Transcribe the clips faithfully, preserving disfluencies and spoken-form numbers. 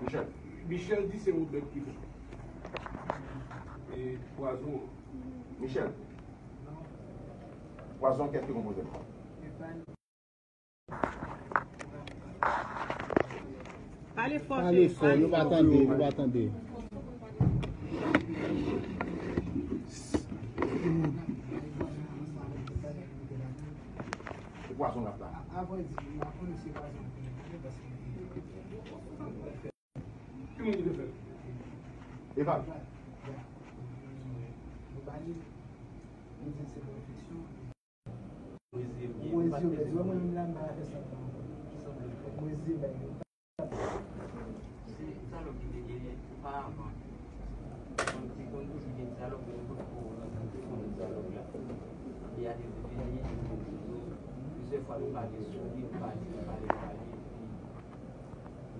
Michel. Michel di se Robert ki fè. E pwazon an. Michel. Pwazon an, kiyès ki konpoze l? Pale fò, Pale fò, nou pa tande, nou pa tande. Se pwazon l ap la. Ki moun ki te fè l? Eval. Se dyalòg ki te genyen oparavan. Konn, te konn toujou gen dyalòg, men nou potko rankontre pandan dyalòg la. Epi a te vini, plizyè fwa nou pale sou li, nou pale, nou pale, nou pale, epi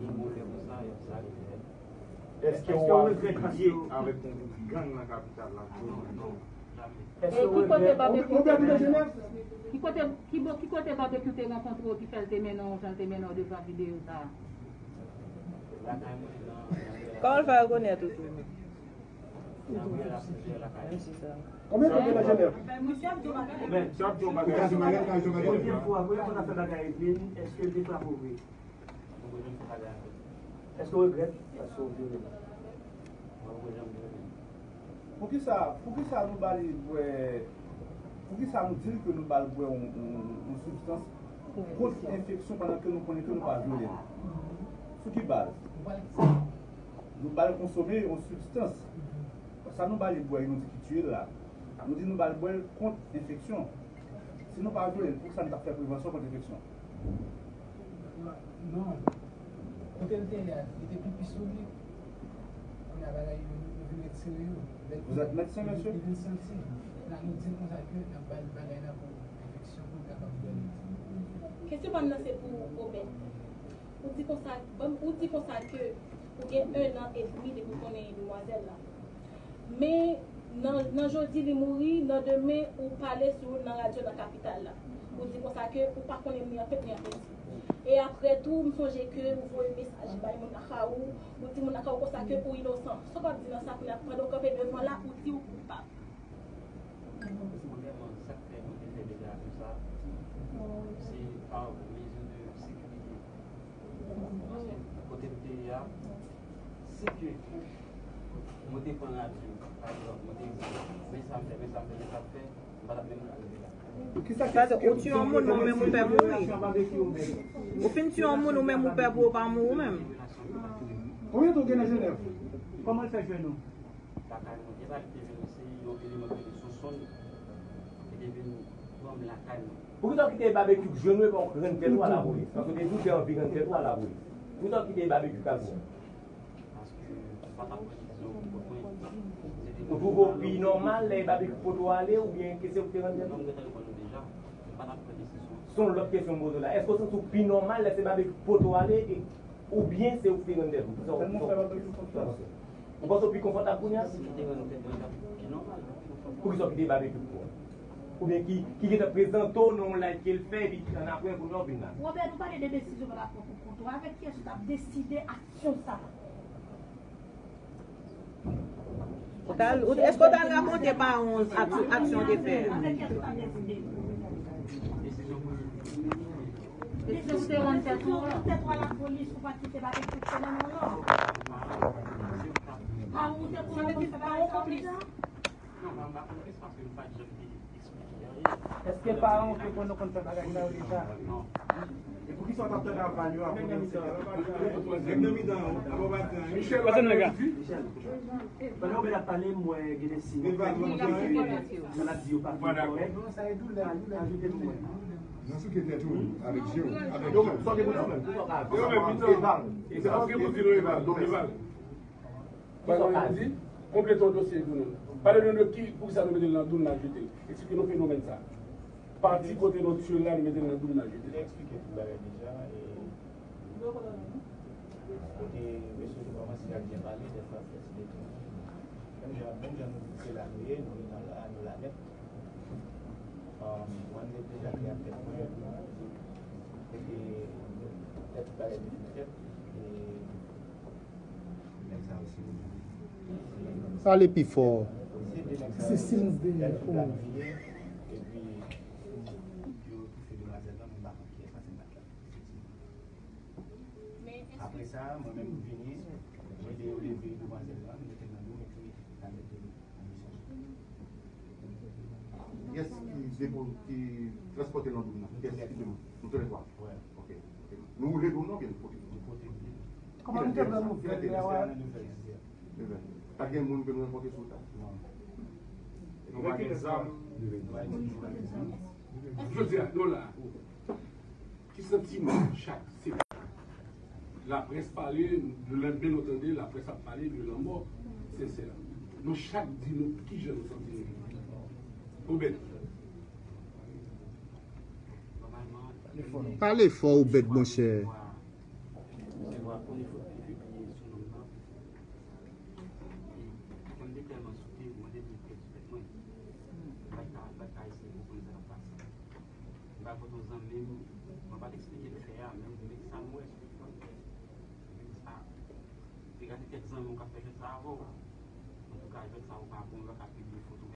gen yon lè konsa, sa rive. Èske w ap lidye avèk yon gwoup gang nan kapital la? Non, non, jamè. E ki kote Babekyou te, ki kote, ki bo-, ki kote Babekyou te rankontre w ki fè l te mennen w jan l te mennen w devan videyo sa a? Kòman l fè rekonèt ou tou? Menm si sa. Konbyen tan w gen nan Jenèv? Men, premye fwa, premye fwa n ap fè bagay epi, èske l te frape w vre? Èske w regrèt paske w vyole l? Mwen, mwen, janm vyole l. Poukisa, poukisa nou ba li bwè, poukisa nou di l ke nou ba l bwè yon, yon, yon sibstans kont enfeksyon pandan ke nou konnen ke nou pa vyole l? Sou ki baz? Nou ba l konsome yon sibstans. Sa nou ba li bwè, nou di ki tiye l la. Nou di nou ba l bwè l kont enfeksyon. Si nou pa vyole l, poukisa nou t ap fè prevansyon kont enfeksyon? Non. Kote l te ye a, li te pipi sou li. Kounye a bagay yo, yo vin retire yo. Lè Vous êtes médecin, monsieur? Li vin santi. La, nou di l konsa ke n ap ba l bagay la pou enfeksyon, pou l kapab bwè l. Kesyon pa m nan se pou Obed. Ou di konsa, ban m, ou di konsa ke ou gen ennan edmi depi w konnen demwazèl la. Men nan, nan jodi li mouri, nan demen ou pale sou nan radyo nan kapital la. Ou di konsa ke ou pa konnen ni an pèp ni an pèdi. E apre tou, m sonje ke ou voye mesaj bay moun lakay ou, ou di moun lakay ou konsa ke ou inosan. Sa w ap di nan sa kounye a, pandan w kanpe devan la, ou di ou koupab? Premyèman, sa k fè mwen te fè deklarasyon sa a, se pa mezi de sekirite. Paske kote m te ye a, si ke mwen te pran radyo, pa egzanp, mwen te di, men sa m fè, men sa m fè, men sa m fè, m pa t ap menm ka rive la. Sa vle di, ou tiye yon moun, ou menm ou pè pou ou. Ou fin tiye yon moun, ou menm ou pè pou ou pa mouri ou menm. Konbyen tan w gen nan Jenèv? Kòman l fè jwenn ou? Lakay mwen. Epa li te vin, se yon eleman ki rele Sonsonn ki te vin pran m lakay mwen. Poukisa w kite Babekyou jwenn ou epi w rann tèt ou a lapolis? Paske w te di w te anvi rann tèt ou a lapolis. Poukisa w kite Babekyou k al pran w? Paske m pa t ap pran desizyon pou kont mwen. Se te Ou twouve w pi nòmal lè Babekyou pote w ale oubyen ke se ou ki te rann tèt ou? Non, m gentan reponn ou deja. M pa t ap pran desizyon. Se yon lòt kesyon m poze w la. Èske w santi w pi nòmal lè se Babekyou ki pote w ale e Oubyen se ou ki te rann tèt ou? Kisa w panse? Ou panse w pi konfòtab kounye a? Si m te rann tèt mwen, sa pi nòmal. Poukisa w kite Babekyou pou ou? Oubyen ki, ki gentan prezante w nan yon live ke l fè, epi annapre, kounye a w vin la? Robert, nou pale de desizyon w t ap pran pou kont ou. Avèk kiyès ou t ap deside aksyon sa a? Ou t al, ou, èske w t al rakonte paran w ak-, aksyon w te fè? Avèk kiyès ou t ap deside? Desizyon pou li. Desizyon pou te rann tèt ou an. Tèt ou a lapolis, ou pa kite bagay fonksyone non, non. Paran w te konnen pou fè bagay sa yo deja? Non, mwen pa konplis paske m pa t janm te Èske paran w te konn, konn fè bagay sa yo deja? E poukisa w t ap tande aval yo apre w? Nèg nan mitan an, abò batri an, wi. Michel, pandan w ap pale, m wè gen de siy. Maladi yo pa fin kòrèk. Ajoute nou wè. Nan souke tèt ou, avèk je w, avèk je w. Yo menm, sa w gen pou di yo menm? Yo menm, mitan. Sa w gen pou di nou, Eval? Eval. Pale nou di, konplete yon dosye pou nou. Pale nou de ki, poukisa nou mete l nan doum, n al jete l. Eksplike nou fenomèn sa. Pati kote nou tiye l la, nou mete l nan doum, n al jete l. Li eksplike tout bagay deja, e kote mesye yo kòmanse ap byen pale, dèfwa fè ti detounen. Menm jan, menm jan nou di se la nou ye, nou ye nan la, nou la nèt. Um, mwen, m te deja te ap fè mwen, e ke tèt bagay te fèt, e Pale pi fò. Se silans dèyè. Oh. Apre sa, mwen menm m vini, mwen de yo leve demwazèl lan, m mete l nan do m epi n al mete l nan misyon. Kiyès ki depo ki transpòte l nan do m nan? Kiyès ki depo? Nou toulètwa. Wè. Ok. Ok. Nou woule do m nan oubyen nou pote? Nou pote l. Kòman nou te pran nouvèl la? Even. Pa t gen moun ke nou rankontre sou wout la? Non. Nou pa gen zam. Nou pa gen zam. Jodi a, nou la. Ki santiman chak se laprès pale, le lendemain nou tande laprès ap pale de lanmò Sensè. Nou chak di nou kijan nou santi nou. Obed. Pale fò Obed monchè. Mwen te tèlman sote, mwen te vin pèdi tèt mwen. Mwen pa t ka, mwen pa t ka eseye konprann sa k ap pase. Mwen pa konn yon zanmi m, mwen pa t eksplike l fè a, men men sa m wè sou ekran. Men sa, te gade kèk zanmi w k ap fè jwèt sa avè w. Antouka, jwèt sa ou pa bon, yo pa ka pibliye foto w